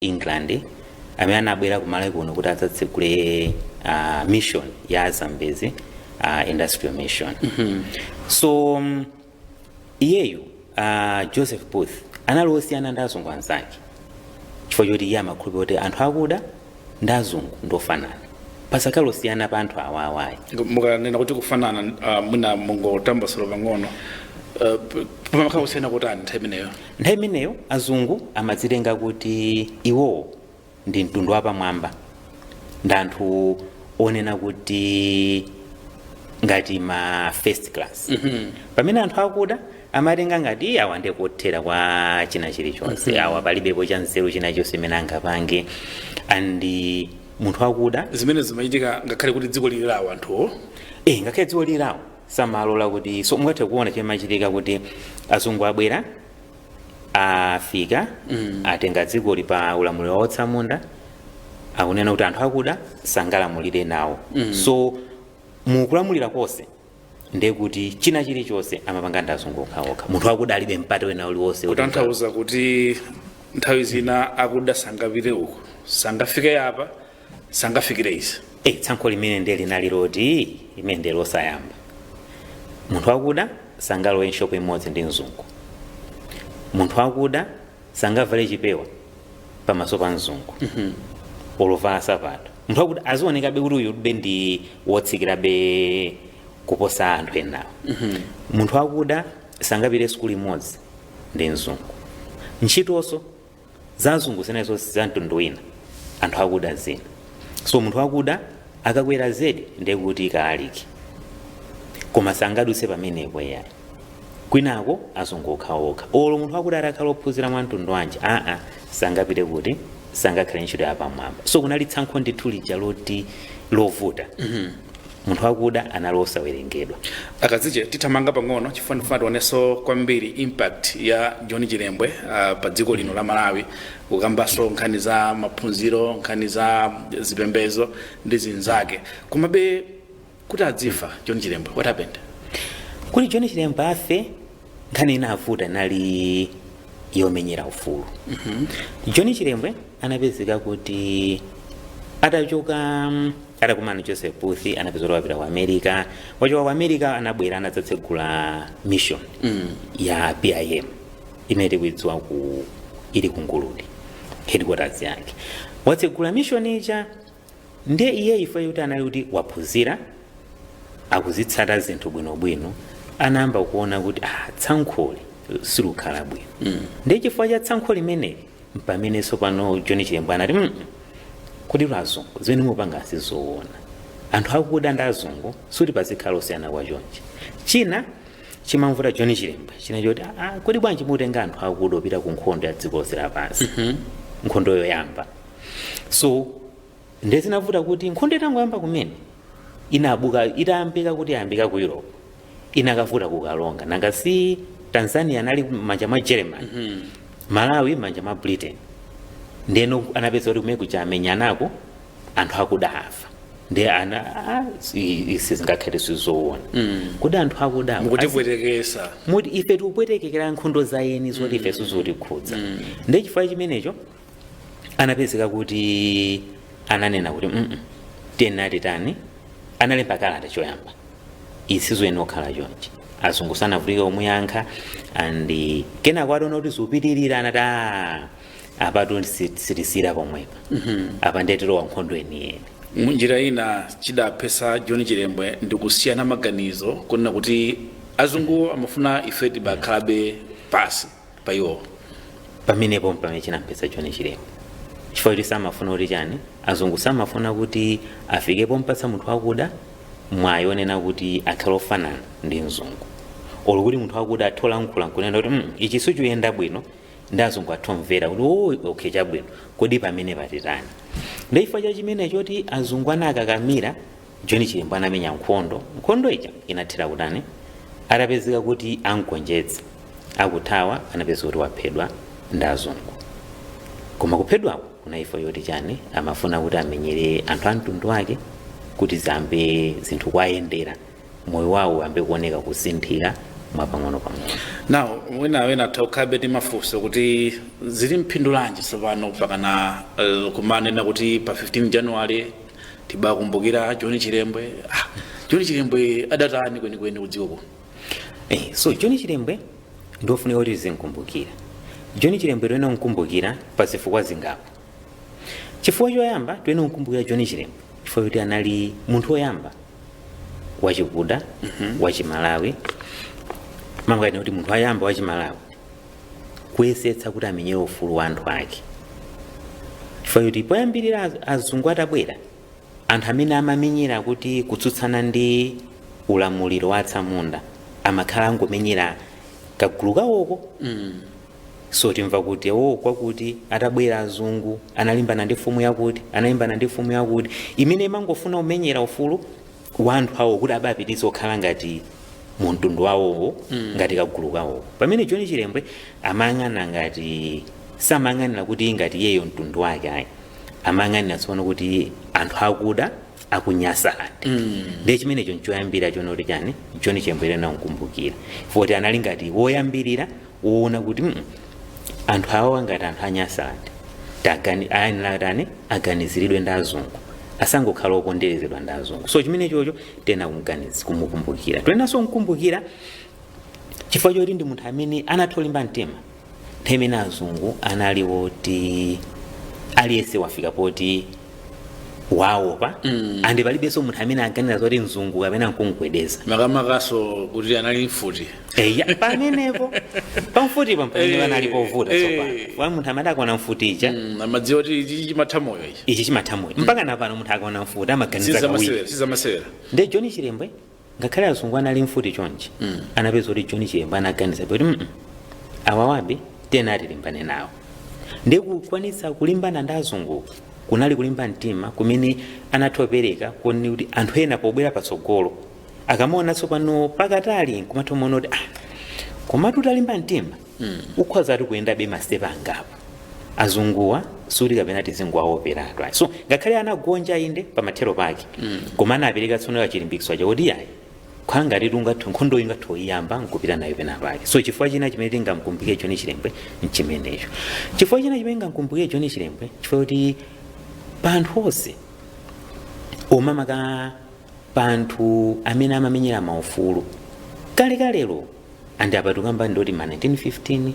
England amene anabwera ku Malawi kuno kuti adzatsegule mission ya Zambezi Industrial Mission. So iyeyu Joseph Booth anali osiyana ndi azungu anzake chifukwa choti iye amakhulupirira kuti anthu akuda ndi azungu ndofanana, pasakhale osiyana pa anthu awawayi. Mukanena kuti kufanana, mwina mungotambasula pang'ono, pamakhala kusiyana kotani nthawi imeneyo? Nthawi imeneyo azungu amadzitenga kuti iwowo ndi mtundu wapamwamba, ndi anthu onena kuti ngati ma first class, pamene anthu akuda amatenga ngati awa ndiye kothera kwa china chilichonse, awa palibepo cha nzeru china chonse imene angapange, and munthu akuda Zimene zimachitika ngakhale kuti dziko lili lawo anthuwo? Eh, ngakhale dziko lili lawo samalola kuti. So mungathe kuona chimachitika kuti azungu abwera, afika, atenga dzikoli pa ulamuliro wa otsamunda, akunena kuti anthu akuda sangalamulire nawo. So mukulamulira konse ndiye kuti china chilichonse amapanga ndi azungu okhaokha, munthu akuda alibe mpata wena uliwonse kuti Kutanthauza kuti nthawi zina akuda sangapite uku, sangafike apa, sangafikire izi? Eh, tsankho limene ndiye linali loti imene ndiye losayamba. Munthu akuda sangalowe nshopo imodzi ndi mzungu, munthu akuda sangavale chipewa pamaso pa mzungu, olovala sapato. Munthu akuda azionekabe kuti uyu be ndi wotsikirabe kuposa anthu enawo. Munthu akuda sangapite sukulu imodzi ndi mzungu, ntchitonso za azungu zinezo za mtundu wina, anthu akuda zina. So munthu akuda akakwera zedi ndiye kuti kaaliki, koma sangadutse pamenepo yayi. Kwinako azungu okhaokha. Olo munthu akuti atakhala ophunzira mwa mtundu wanji, aa, sangapite kuti, sangakhale ntchito yapamwamba. So kunali tsankho ndithu lija loti lovuta, munthu akuda anali osawerengedwa. Akaziche, tithamanga pang'ono chifukwa ndifuna tionenso kwambiri impact ya John Chilembwe pa dziko lino la Malawi, kukambanso nkhani za maphunziro, nkhani za zipembedzo ndi zinzake. Komabe kuti adzifa John Chilembwe, what happened? Kuti John Chilembwe afe, nkhani inavuta inali yomenyera ufulu. John Chilembwe anapezeka kuti atachoka, atakumana Joseph Booth, anapeza kuti wapita ku America. Wachoka ku America, anabwera, anadzatsegula mission ya PIM imene tikuidziwa ku ili ku Nguludi, headquarters yake. Watsegula mission ija, ndiye iye ife kuti anali kuti waphunzira, akuzitsata zinthu bwinobwino, anayamba kuona kuti ah, tsankholi silukhala bwino. Ndiye chifukwa cha tsankho limeneli mpamenenso pano John Chilembwe anati, kuti azungu zimene mupanga sizoona, anthu akuda ndi azungu suti pazikhala osiyana kwa chonchi." China chimamvuta John Chilembwe china choti, ah, kodi bwanji mutenga anthu akuda opita ku nkhondo ya dziko lonse lapansi, nkhondo yoyamba? So ndiye zinavuta kuti nkhondo itangoyamba kumene inabuka, itayambika kuti yayambika ku Europe, inakavuta kukalonga. Nanga si Tanzania anali manja mwa Germany, Malawi manja mwa Britain? Ndeno anapeza kuti kumene kuja amenyanako, anthu akuda afa. Ndiye ana, ah, isi zingakhale sizoona kuti anthu akuda Mukutipwetekesa. Muti ife tikupwetekekera nkhondo za eni zoti ife sizotikhudza. Ndiye chifukwa chimenecho anapezeka kuti ananena kuti, tiyeni titani?" Analemba kalata choyamba, isizoyenera kukhala chonchi. Azungu sanavutike kumuyankha, and kenako ataona kuti zikupitirira anati, "Ah, apatu sitisira pomwepa, apa ndiye tilowa nkhondo yeniyeni." Munjira ina chidaphesa John Chilembwe ndi kusiyana maganizo, kunena kuti azungu amafuna ife tibakhalabe pasi pa iwo. Pamenepo pamene chinamphetsa John Chilembwe, chifukwa kuti samafuna kuti chani, azungu samafuna kuti afike pompatsa munthu wakuda mwayi onena kuti akhale ofanana ndi mzungu, olo kuti munthu wakuda athe olankhula nkunena kuti, ichi sichikuyenda bwino," ndi azungu athe omvera kuti, "Oh, okay, chabwino, kodi pamene patitani?" Ndi chifukwa cha chimene choti azungu anakakamira, John Chilembwe anamenya nkhondo. Nkhondo ija inathera kutani? Atapezeka kuti angonjetsa, akuthawa, anapeza kuti waphedwa ndi azungu. Koma kuphedwako kunaifa yoti chani, amafuna kuti amenyere anthu a mtundu wake kuti zambe zinthu kuwayendera, moyo wawo uyambe kuoneka kusinthika. Mwapang'ono pang'ono. Now mwina wena takhabe ndi mafunso kuti zili mphindu lanji tsopano pakana kumanena kuti pa 15 January tibakumbukira John Chilembwe. John Chilembwe adatani kwenikweni kudziko kuno? So John Chilembwe ndofunika kuti zinkumbukira. John Chilembwe toyena kumkumbukira pa zifukwa zingapo. Chifukwa choyamba, toyena kumkumbukira John Chilembwe chifukwa kuti anali munthu woyamba wachikuda wachimalawi, mamukati kuti munthu woyamba wachimalawi kuyesetsa kuti amenyere ufulu wa anthu ake, chifukwa kuti poyambirira azungu atabwera, anthu amene amamenyera kuti kutsutsana ndi ulamuliro wa atsamunda amakhala angomenyera kagulu kawoko. So timva kuti o kwakuti atabwera azungu analimbana ndi mfumu yakuti, analimbana ndi mfumu yakuti imene imangofuna kumenyera ufulu wa anthu awo kuti abapititse okhala ngati mu mtundu wawowo, ngati kagulu kawowo. Pamene John Chilembwe amayang'ana ngati samayang'anira kuti ngati iyeyo mtundu wake ayi, amayang'anira tsono kuti anthu akuda akunyasalande. Ndiye chimenecho nchoyambira chonoti chani John Chilembwe namkumbukira foti anali ngati woyambirira woona kuti anthu awa ngati anthu anyasalande ayenera tani aganiziridwe ndi azungu, asangokhala oponderezedwa ndi azungu. So chimene chocho tena kumukumbukira. Toyenanso kumkumbukira chifukwa choti ndi munthu amene anatha kulimba mtima nthawi imene azungu anali woti aliyense wafika poti waopa, andi palibenso munthu amene aganiza zoti mzungu kapena nkumgwedeza. Makamakaso kuti anali mfuti. Eya, pamenepo pamfutipo pamene panali povuta. Tsopano wa munthu amati akaona mfuti ija, amadziwa kuti ichi chimatha moyo ichi. Ichi chimatha moyo. Mpaka napano munthu akaona mfuti amaganiza kawiri. Sizamasewera, sizamasewera. Nde John Chilembwe, ngakhale azungu anali mfuti chonchi, anapeza kuti John Chilembwe anaganiza kuti awawabe tena tilimbane nawo. Ndi kukwanitsa kulimbana ndi azungu kunali kulimba mtima kumene anathopereka koni kuti anthu ena pobwera patsogolo akamaona tsopano pakatali nkumatha kumaona kuti ah, komatu utalimba mtima ukhoza ati kuyendabe masitepe angapo, azunguwa suti kapena tizingowaoperatu ayi. So ngakhale anagonja inde pamathero pake, koma anapereka tsono kachilimbikitso chakuti ayi, khala ngati tungathu nkhondo ingathu iyamba nkupita nayo pena pake. So chifukwa china chimene tingamkumbukire John Chilembwe nchimenecho. Chifukwa china chimene tingamkumbukire John Chilembwe chifukwa kuti pa anthu onse omamaka pa anthu amene amamenyera maufulu kalekalelo, andi apa tikamba ndoti ma 1915,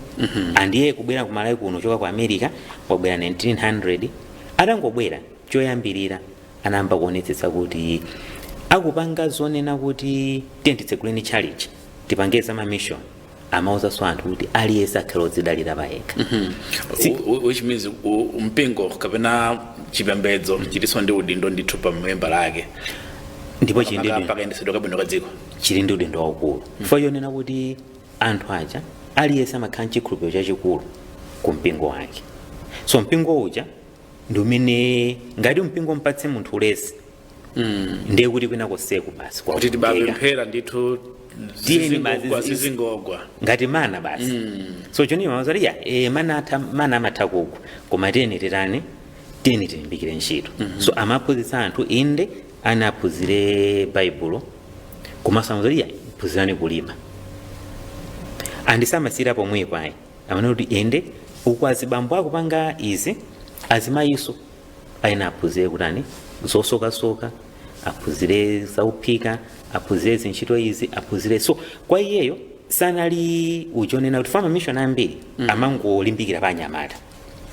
andiye kubwera kumalawi kuno choka ku America wabwera 1900. Atangobwera choyambirira anayamba kuonetsetsa kuti akupanga zonena kuti tiye titseguleni challenge, tipange za ma mission, amauzanso anthu kuti aliyense akhale odzidalira payekha. Which means mpingo kapena chipembedzo chilinso ndi udindo ndithu pa memba lake. Ndipo chili ndi Pakayendesedwa kabwino ka dziko. Chili ndi udindo waukulu chifukwa chonena kuti anthu aja aliyense amakhala nchikhulupiriro chachikulu ku mpingo wake. So mpingo uja ndi umene ngati mpingo mpatse munthu ulesi, ndiye kuti kwina koseku basi kuti kwaonongeka. Tibapemphera ndithu. Tiyeni zizingogwa, basi, zizingogwa. Ngati mana basi. So choni mawazati ya mana atha, mana amatha kugwa, koma tiyeni titani, tiyeni tilimbikire ntchito. So amaphunzitsa anthu, inde anaphunzire Baibulo, komanso amazati ya phunzirani kulima. Andisamasira pomwepo ayi, amene kuti ende uku azibambo akupanga izi, azimayiso ayina aphunzire kutani, zosokasoka, aphunzire zauphika, aphunzire zintchito izi, aphunzire. So kwa iyeyo sanali uchonena kuti fama mission ambiri amangolimbikira pa anyamata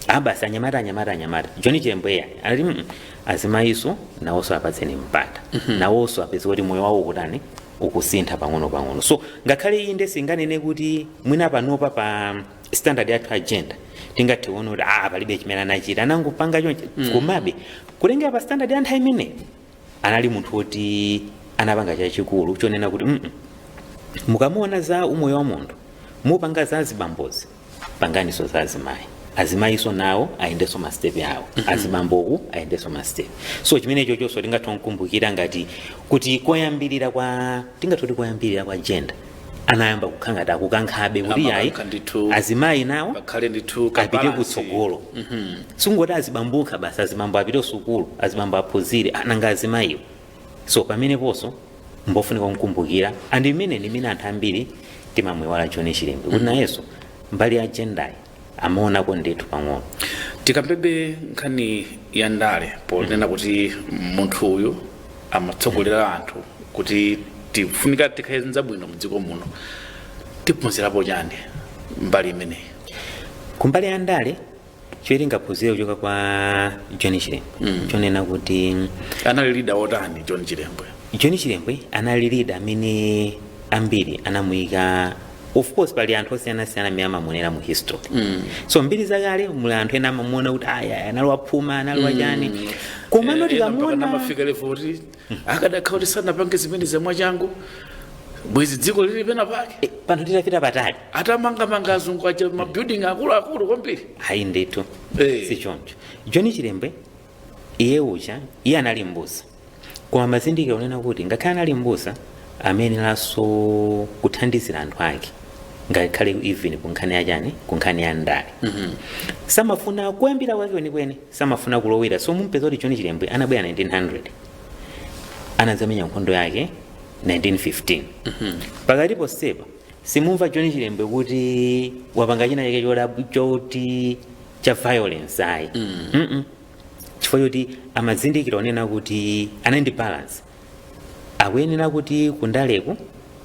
abasi, anyamata, anyamata, anyamata. John Chilembweya anati azimayiso nawonso apatseni mpata, nawonso apeze kuti moyo wawo ukutani, ukusintha pang'ono pang'ono. So ngakhale inde singanene kuti mwina panopa pa standard yathu agenda tingathe kuona kuti ah, palibe chimene anachita, anangopanga chonchi, komabe kutengera pa standard ya nthawi imeneyo anali munthu woti anapanga chachikulu chonena kuti mukamuona za umoyo wa munthu, mupanga za azibambozi, panganiso za azimayi, azimayiso nawo ayendenso masitepe awo, azibamboku ayendenso masitepe. So chimenecho chonso tingathe kukumbukira ngati kuti koyambirira kwa, tingathe kuti koyambirira kwa gender anayamba kukhala ngati akukankhabe kuti ayi, Amakankha ndithu. Azimayi nawo pakhale ndithu apite ka balance. Kutsogolo. Sungoti azibambuka basi, azibambo apite sukulu, azibambo aphunzire, ananga azimayiwo. So pameneponso mbofunika kukumbukira, andi imene ndimene anthu ambiri Timamwiwala John Chilembwe kuti nayenso mbali ya gender amaonako ndithu pang'ono. Tikambebe nkhani ya ndale, ponena kuti munthu uyu amatsogolera anthu kuti tifunika tikhale zabwino mdziko muno, tiphunzirapo chani mbali imeneyi? Kumbali ya ndale, chomwe tingaphunzire kuchoka kwa John Chilembwe, chonena kuti Anali leader wotani John Chilembwe? John Chilembwe anali leader amene ambiri anamuyika. Of course, pali anthu osiyanasiyana amene amamuonera mu history. So mbiri zakale muli anthu ena amamuona kuti aya anali waphuma, anali wachani, komano tikamuona Namafika level kuti akadakhala kuti sanapange zimene zamwachangu, bwezi dziko lili pena pake. Pano titafika patali. Atamangamanga azungu aja mabuilding akuluakulu kwambiri. Ayi ndithu. Si choncho. John Chilembwe iye uja, iye anali mbusa, koma mazindikiro unena kuti ngakhale anali mbusa, ameneranso kuthandizira anthu ake, ngakhale even ku nkhani yachani, ku nkhani ya ndale. Samafuna kuyambira kwake kwenikweni, samafuna kulowera. So mumpeza kuti John Chilembwe anabwera 1900, anadzamenya nkhondo yake 1915. Pakati posepa simumva John Chilembwe kuti wapanga china chake choti cha violence, ayi. Chifukwa choti amazindikira onena kuti anali ndi balance, akuyenera kuti kundaleku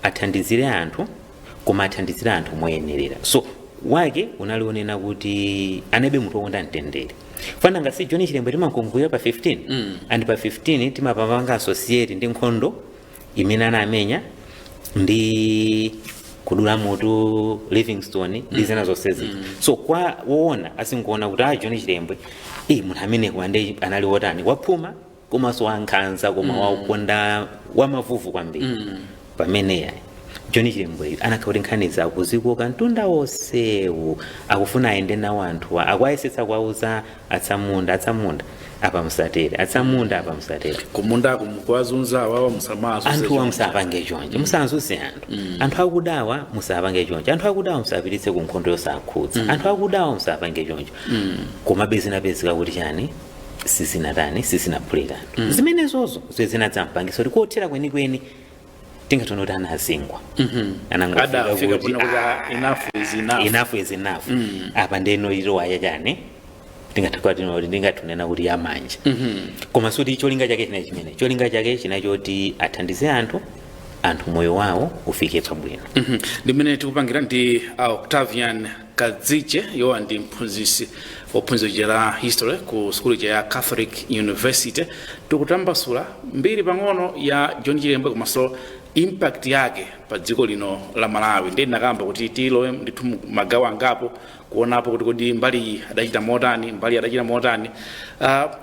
athandizire anthu, koma athandizire anthu moyenerera. So wake unali onena kuti anabe munthu wokonda mtendere. Fana ngasi John Chilembwe timakumbukira pa 15, and pa 15 timapanga associate ndi nkhondo imene anamenya ndi kudula mutu Livingstone ndi zina zonsezi. So kwa woona asingoona kuti a John Chilembwe, munthu amene kwande anali wotani, waphuma komanso wankhanza, koma wakonda wamavuvu kwambiri. Pamene yayi, John Chilembweyo anakhala kuti nkhani zakuzikoka mtunda wonsewu, akufuna ayende nawo anthuwa, akuayesetsa kuwauza atsamunda, atsamunda apa musatere, atsamunda apa musatere. Kumundako mukuwazunza awawa, musamazo. Anthuwa musapange choncho, musanzunze anthu. Anthu akudawa musapange choncho, anthu akudawa musapititse ku nkhondo yosakhudza, anthu akudawa musapange choncho. Komabe zinapezeka kuti chani, sizinatani, sizinaphule kanthu. Zimenezozo zinadzampangisa kuti kothera kwenikweni tingatone kuti anazingwa. Anangofika Adafika kuti pano kuti enough is enough. Enough is enough. Apa ndeno ilo chani, tingathe ndingatunena kuti yamanja, koma suti cholinga chake china chimene cholinga chake china choti athandize anthu, anthu moyo wawo ufike pabwino. Ndimene tikupangira ndi Octavian Kadziche, yowa ndi mphunzitsi wophunzitsa la history ku sukulu ya Catholic University. Tikutambasula mbiri pang'ono ya John Chilembwe komanso impact yake pa dziko lino la Malawi. Ndiye ndinakamba kuti tilowe ndithu magawo angapo kuonapo kuti kodi mbali iyi adachita motani, mbali adachita motani.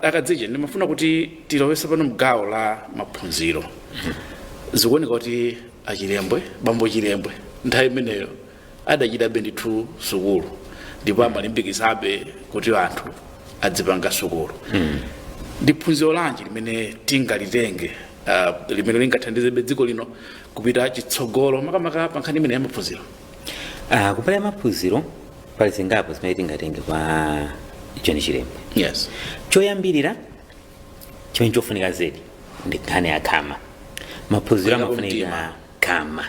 Akadziche, ndimafuna kuti tilowese pano mgawo la maphunziro. Zikuoneka kuti achilembwe, bambo Chilembwe, nthawi imeneyo adachitabe ndithu sukulu ndipo amalimbikizabe kuti anthu adzipanga sukulu. Ndi phunziro lanji limene tingalitenge limene lingathandizebe dziko lino kupita chitsogolo, makamaka pa nkhani imene ya maphunziro? Kumbali ya maphunziro pali zingapo zimene tingatenge kwa John Chilembwe. Choyambirira chimene chofunika zedi ndi nkhani ya khama. Maphunziro Kuyika amafunika kumtima. khama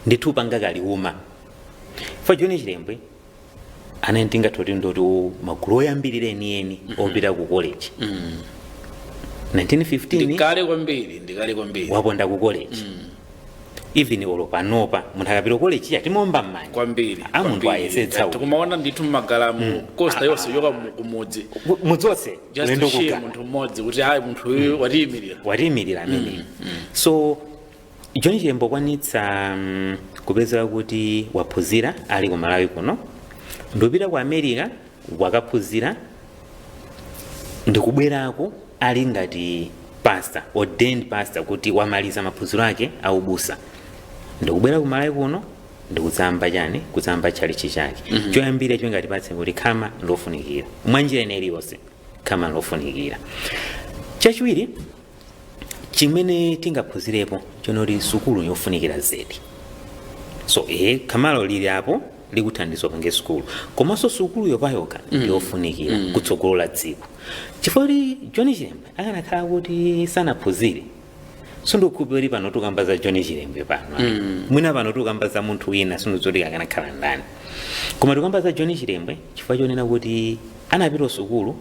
ndithu, panga kaliuma fa John Chilembwe anene tingathe ndoti magulu oyambirira enieni opita ku college 1915. Ndikale kwambiri, ndikale kwambiri. Waponda ku college. Even olo panopa munthu akapita ku college ya timomba m'manja. Kwambiri. A munthu Kwambiri. ayesetsa uyu. Tikumaona ndithu mmagalamu coaster yonse yoka kumudzi. Mudzonse. Just ulendo to share kugala. Munthu mmodzi kuti ayi, munthu uyu watiyimirira. Watiyimirira ameneyo. So John Chilembwe okwanitsa kupezeka kuti waphunzira ali ku Malawi kuno, ndikupita ku America wakaphunzira, ndikubwerako ali ngati pastor, ordained pastor, kuti wamaliza maphunziro ake aubusa, ndikubwera ku Malawi kuno ndikudzamba chani, kudzamba tchalichi chake. Choyambira chimene ngatipatse kuti khama lofunikira mwanjira ina iliyonse, khama lofunikira. Chachiwiri chimene tingaphunzirepo chonoti sukulu yofunikira zedi. So khamalo lili apo likuthandiza pange sukulu, komanso sukuluyo payokha ndiyofunikira kutsogolola dziko, chifukwa kuti John Chilembwe akanakhala kuti sanaphunzire, Sindikukhulupirira kuti pano tikamba za John Chilembwe pano. Mwina pano tikamba za munthu wina, sindizoti akanakhala ndani, koma tikamba za John Chilembwe chifukwa chonena kuti anapita sukulu,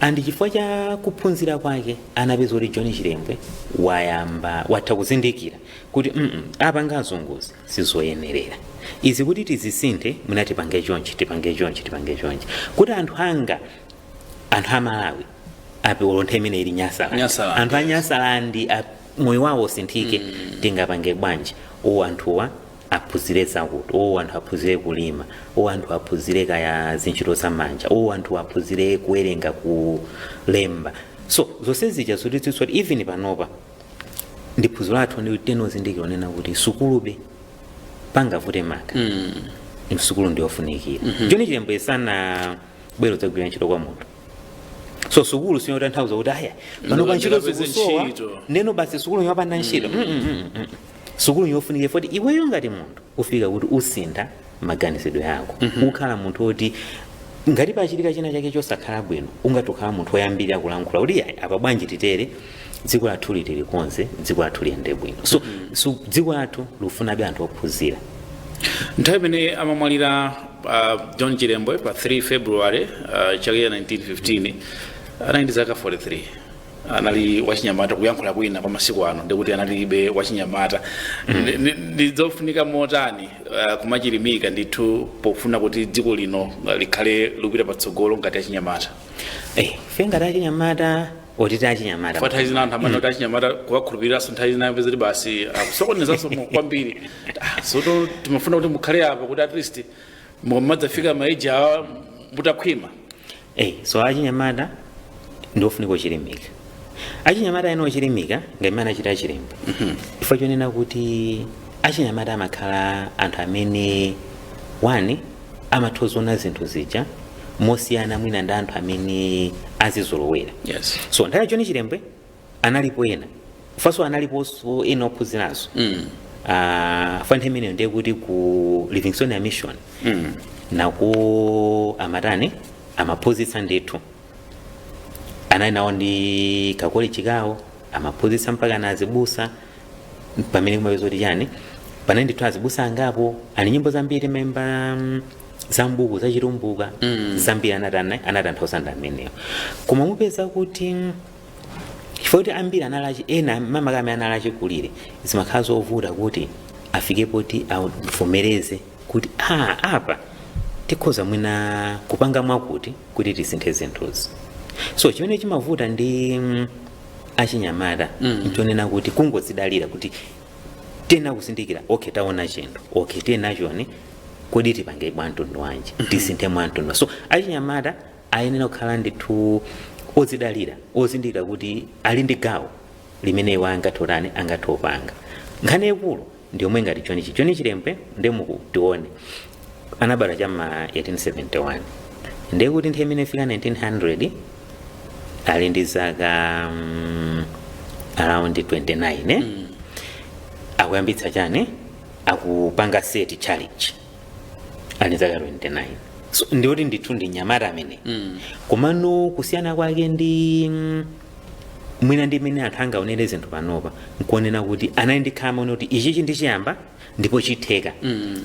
and chifukwa cha kuphunzira kwake anapeza kuti John Chilembwe wayamba watha kuzindikira kuti apa azunguzi sizoyenerera izi, kuti tizisinthe mwina tipange chonchi, tipange chonchi, tipange chonchi, kuti anthu anga, anthu amalawi apiolo nthawi imene ili Nyasaland, Nyasaland, anthu a Nyasaland moyo wawo usinthike, tingapange bwanji? O, anthuwa aphunzire zakuti, o, anthu aphunzire kulima, o, anthu aphunzire kaya zintchito zamanja, o, anthu aphunzire kuwerenga, kulemba. So zonse zija zoti kuti even panopa ndi phunziro lathu ndi tenozindikira onena kuti sukulube pangavute maka sukulu ndiyofunikira. John Chilembwe sana bwero dzagwira ntchito kwa munthu, so sukulu siyotanthauza kuti aya pano pa ntchito Ndikapeze zikusowa ntchito. Neno basi sukulu yopanda ntchito. Sukulu yofunikira foti iweyo ngati munthu ufika kuti usintha maganizidwe ako, ukhala munthu woti ngati pachitika china chake chosakhala bwino, ungatokhala munthu woyambirira kulankhula kuti yayi, apa bwanji titere, dziko lathu litilikonze, dziko lathu liyende bwino. So dziko lathu lufunabe anthu ophunzira. Nthawi imene amamwalira John Chilembwe pa 3 February chaka cha 1915 anali ndi zaka 43. Anali wachinyamata. Kuyankhula kwina kwa masiku ano ndikuti analibe wachinyamata. Ndi zofunika motani kumachilimika ndithu pofuna kuti dziko lino likhale likupita patsogolo ngati achinyamata? Ife ngati achinyamata, otiti achinyamata, Fa nthawi zina anthu amene kuti achinyamata kuwakhulupiriranso, nthawi zina apeza kuti basi akusokonezanso kwambiri. Soto timafuna kuti mukhale apa kuti at least mumadzafika ma age awa mutakhwima. So achinyamata ndiofunika ochilimika. Achinyamata ena ochilimika ngati anachita Chilembwe, chifukwa chonena kuti achinyamata amakhala anthu amene one amatha zinthu zija mosiyana mwina ndi anthu amene azizolowera. So nthawi ya John Chilembwe analipo ena faso, analiponso ena ophunziranso. Fa nthawi imeneyo ndiye kuti ku Livingstonia Mission nako amatani, amaphunzitsa ndithu, anali nawo ndi kakoleji kawo, amaphunzitsa mpaka na azibusa. Pamene kumapeza kuti chani, panali ndithu azibusa angapo ali nyimbo zambiri memba zambuku zachitumbuka zambiri anatani, anatanthauza ndi amenewo. Koma mupeza kuti chifukwa kuti ambiri anali ena mamakame anali achikulire, zimakhala zovuta kuti afike poti avomereze kuti apa tikhoza mwina kupanga mwakuti kuti tisinthe zinthuzi. So chimene chimavuta ndi achinyamata nchonena kuti kungodzidalira kuti tena kusindikira, okay, taona chinthu, okay, tena choni, kodi tipange mwamtundu wanji, tisinthe mwamtundu. So achinyamata ayenera kukhala ndithu odzidalira, ozindikira kuti ali ndi gawo limene iwo angathe angathe kupanga. Nkhani ikulu ndi yomwe ngati John Chilembwe ndemuku tione anabadwa cham'ma 1871, ndiye kuti nthawi imene ifika 1900 ali ndi zaka around 29, eh? Akuyambitsa chani, akupanga set challenge ali zaka 29. So ndiyoti ndithu ndi nyamata amene komano kusiyana kwake ndi mwina ndi mmene anthu angaonere zinthu panopa nkuonena kuti anali ndi khama kuti ichichi ndichiyamba ndipo chitheka.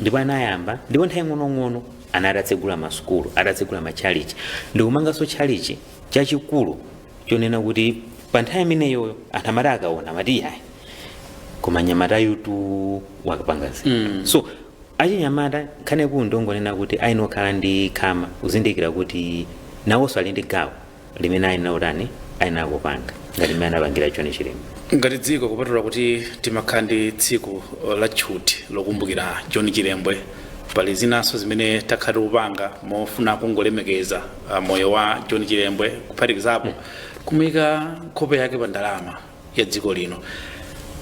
Ndipo anayamba, ndipo nthawi ng'onong'ono anali atatsegula masukulu, atatsegula matchalichi, ndikumanganso tchalichi chachikulu chonena kuti pa nthawi imeneyoyo anthu amati akaona amati yayi, koma nyamata yutu wakapanga zinthu. So achinyamata nkhani kuu ndongonena kuti ayenera kukhala ndi khama, kuzindikira kuti nawonso ali ndi gawo limene ayenera kutani, ayenera kupanga ngati mmene anapangira John Chilembwe. Ngati dziko, kupatula kuti timakhala ndi tsiku la tchuti lokumbukira John Chilembwe, pali zinanso zimene takhala tikupanga mofuna kungolemekeza moyo wa John Chilembwe, kuphatikizapo kumuyika nkhope yake pa ndalama ya dziko lino?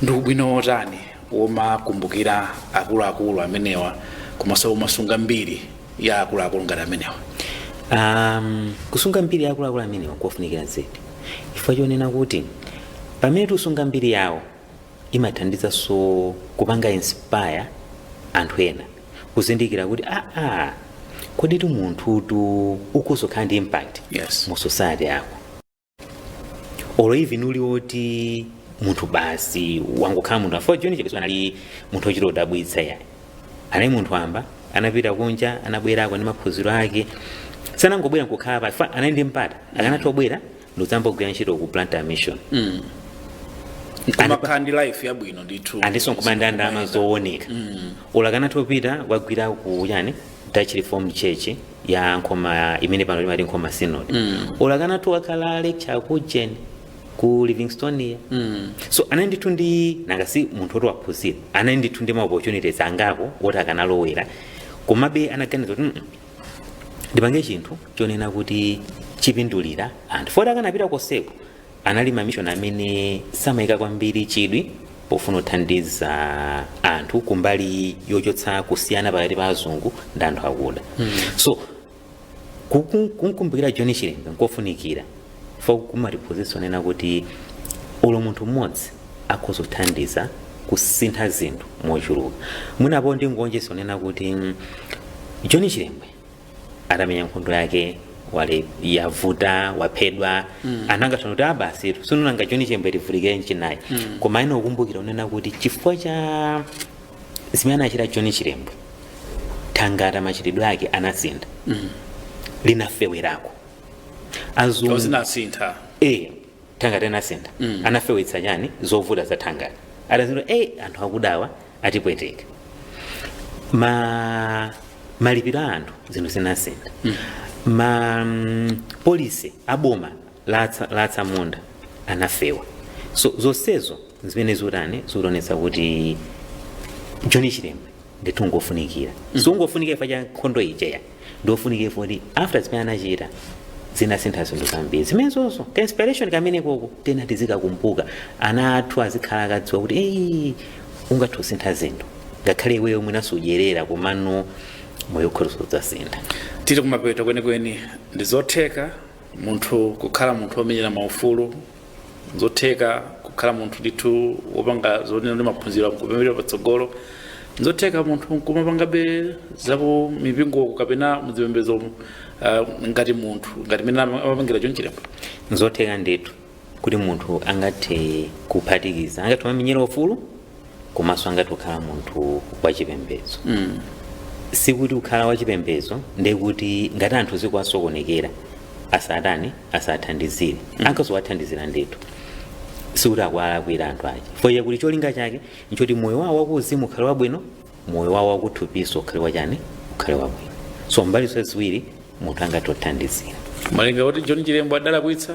Ndi ubwino wotani womakumbukira akuluakulu amenewa komanso womasunga mbiri ya akuluakulu ngati amenewa? Kusunga mbiri ya akuluakulu amenewa nkofunikira zedi, chifukwa chonena kuti pamene tikusunga mbiri yawo imathandizanso kupanga inspire anthu ena kuzindikira kuti kodi tu munthutu ukuzokhala ndi impact mu society yako, olo even uli woti Munthu basi wangokhala munthu afo. John Chilembwe anali munthu ochita udabwitsa yayi, anali munthu wamba. Anapita kunja, anabwerako ndi maphunziro ake, sanangobwera nkukhala pa fa. Anali ndi mpata, akanatha kubwera ndikudzambogwira ntchito ku Blantyre Mission. Kumakhala ndi life yabwino ndithu. Andiso nkumanda ndalama zooneka. Olo akanatha kupita wagwira ku yani, Dutch Reformed Church ya Nkhoma, imene pano limati Nkhoma Synod. Olo akanatha wakhala lecturer ku jen ku Livingstonia. So anali ndithu ndi, nanga si munthu woti waphunzira, anali ndithu ndi ma opportunities angapo woti akanalowera, komabe anaganiza kuti, Ndipange chinthu chonena kuti chipindulira anthu." Foti akanapita koseko anali mamishoni amene samayika kwambiri chidwi pofuna kuthandiza anthu kumbali yochotsa kusiyana pakati pa azungu ndi anthu akuda. So kumkumbukira John Chilembwe nkofunikira fo kumatiphunzitsa onena kuti ulo munthu mmodzi akhoza kuthandiza kusintha zinthu mochuluka. Mwinapo ndingonjeza onena kuti John Chilembwe atamenya nkhondo yake, wale yavuta, waphedwa, anangatana kuti abasi sununanga John Chilembwe tivutikire nchinayi. Koma ine ukumbukira unena kuti chifukwa cha zimene anachita John Chilembwe, thangata machitidwe ake anasintha, linafewerako azungu. Zinasintha. Thangata anasintha, anafewetsa chani, zovuta za thangata. Atazindwa anthu akudawa atipweteka, ma malipiro a anthu, zinthu zinasintha, ma policy aboma latsamunda anafewa. So zonsezo zimene zutani, zikuonetsa kuti John Chilembwe ndithu ngofunikira. Sungofunikira chifukwa cha nkhondo ija, ndofunikira kuti after zimene anachita zinasintha zinthu zambiri. Zimenezozo ka inspiration kamene koko tena tizikakumbuka, ana athu azikhala akadziwa kuti ei, ungathe kusintha zinthu ngakhale iweyo mwina sudyerera, komano moyo ukhoza kudzasintha. Tili kumapeto kwenikweni. Ndi zotheka munthu kukhala munthu womenyera maufulu, zotheka kukhala munthu ndithu wopanga zonena ndi maphunziro nkupemberera patsogolo, nzotheka munthu nkumapangabe zaku mipingo kapena muzipembedzo ngati munthu ngati mene amapangira John Chilembwe? Nzotheka ndithu kuti munthu angathe kuphatikiza, angathe kumamenyera ufulu komanso angathe kukhala munthu wachipembedzo. Sikuti kukhala wachipembedzo ndekuti ngati anthu zikuwasokonekera asatani, asathandizire. Ankazowathandizira ndithu, sikuti akuwalakwira anthu aja, foye kuti cholinga chake nchoti moyo wawo wakuuzimu ukhale wabwino, moyo wawo wakuthupiso ukhale wachani, ukhale wabwino. So mbali zonse ziwiri munthu angathe kuthandizira. Malinga kuti John Chilembwe adalakwitsa?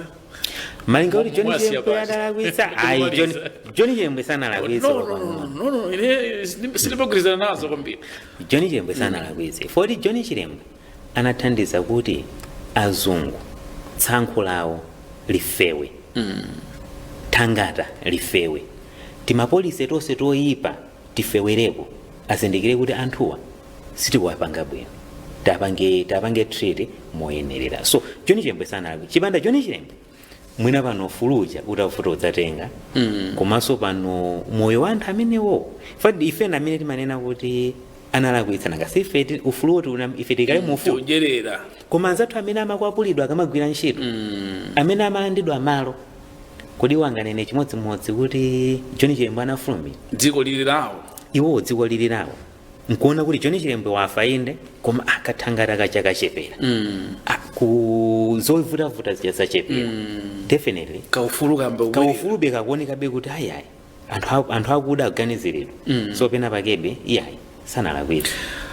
Malinga kuti John Mwasiya Chilembwe pasi. adalakwitsa? Ayi, John Chilembwe sanalakwitse. No, no, ine sindimagwirizana nazo kwambiri. John Chilembwe sanalakwitse, foti John Chilembwe anathandiza kuti azungu tsankho lawo lifewe, thangata lifewe, tima policy tonse toyipa tifewereko, azindikire kuti anthuwa sitikuwapanga bwino, tapange treat moyenerera. So John Chilembwe sanalakwitse. Chipanda John Chilembwe, mwina pano ufuluja utavuta udzatenga, komanso pano moyo wa anthu amenewo fati ife amene timanena kuti analakwitsa, nanga si ife ufuluwo ife tikale mu ufulu. Tiudyerera. Koma anzathu amene amakwapulidwa akamagwira ntchito, amene amalandidwa malo, kodi wanganene chimodzimodzi kuti John Chilembwe anafulumira? Dziko lili lawo. Iwowo dziko lili lawo, nkuona kuti John Chilembwe wafa inde, koma akathangata kacha kachepera, ku zovutavuta zija zachepera, definitely. Kaufulu kamba kubwerera. Kaufulube kakuonekabe kuti ayiayi, anthu akuda aganiziridwa. So pena pakebe iyayi, sanalakwitse.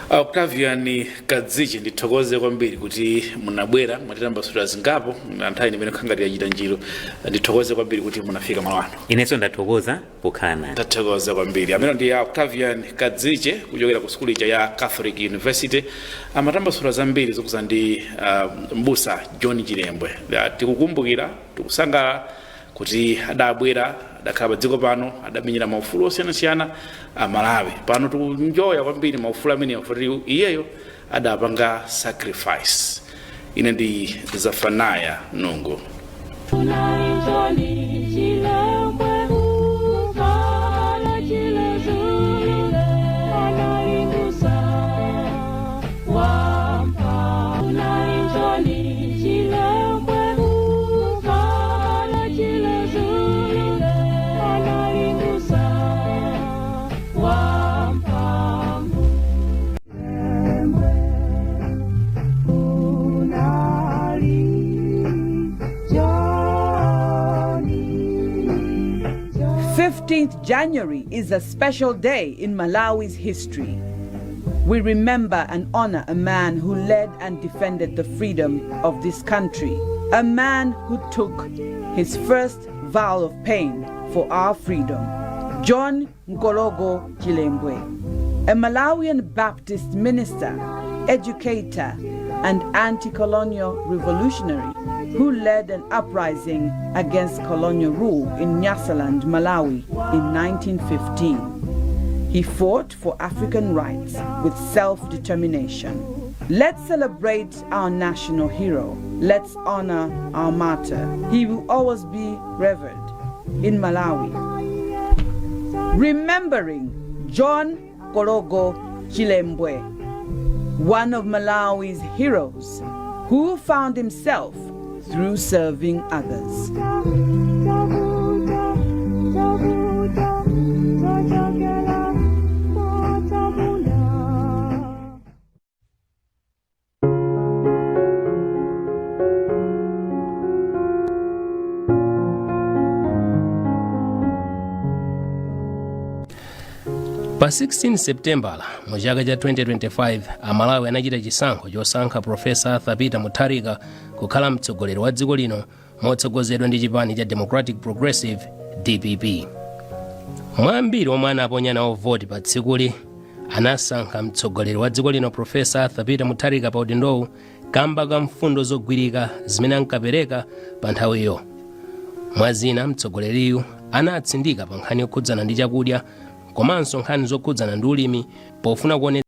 Octavian Kadzichi, ndithokoze kwambiri kuti munabwera, mwatitambasula zingapo nthawi imene khangati yachita njiro. Ndithokoze kwambiri kuti munafika malo ano. Inenso ndathokoza pokhala nane. Ndathokoza kwambiri. Amene ndi Octavian Kadziche kuchokera ku sukulu ija ya Catholic University, amatambasula zambiri zokhuza ndi mbusa John Chilembwe. Tikukumbukira, tikusangalala kuti adabwera, adakhala pa dziko pano, adamenyera maufulu osiyanasiyana a Malawi. Pano tikunjoya kwambiri maufulu amenewa kuti iyeyo adapanga sacrifice. Ine ndi Zafanaya Nungu. John Chilembwe, ukala chilezulu, analingusa wampa. John Chilembwe, ukala chilezulu. 15th January is a special day in Malawi's history. We remember and honor a man who led and defended the freedom of this country, a man who took his first vow of pain for our freedom. John Nkologo Chilembwe, a Malawian Baptist minister, educator, and anti colonial revolutionary who led an uprising against colonial rule in Nyasaland, Malawi in 1915. He fought for African rights with self determination. Let's celebrate our national hero. Let's honor our martyr. He will always be revered in Malawi. Remembering John Kologo Chilembwe, one of Malawi's heroes who found himself through serving others. Tavuta, tavuta, tachokera atsamunda. Pa 16 Septembala mu chaka cha 2025, Amalawi anachita chisankho chosankha Profesa Arthur Peter Mutharika kukhala mtsogoleri wa dziko lino motsogozedwa ndi chipani cha Democratic Progressive, DPP. Mwa ambiri omwe anaponya nawo voti pa tsikuli, anasankha mtsogoleri wa dziko lino Profesa Arthur Peter Mutharika pa udindowu kamba ka mfundo zogwirika zimene ankapereka pa nthawiyo. Mwazina, mtsogoleriyu anatsindika pa nkhani yokhudzana ndi chakudya komanso nkhani zokhudzana ndi ulimi pofuna kuone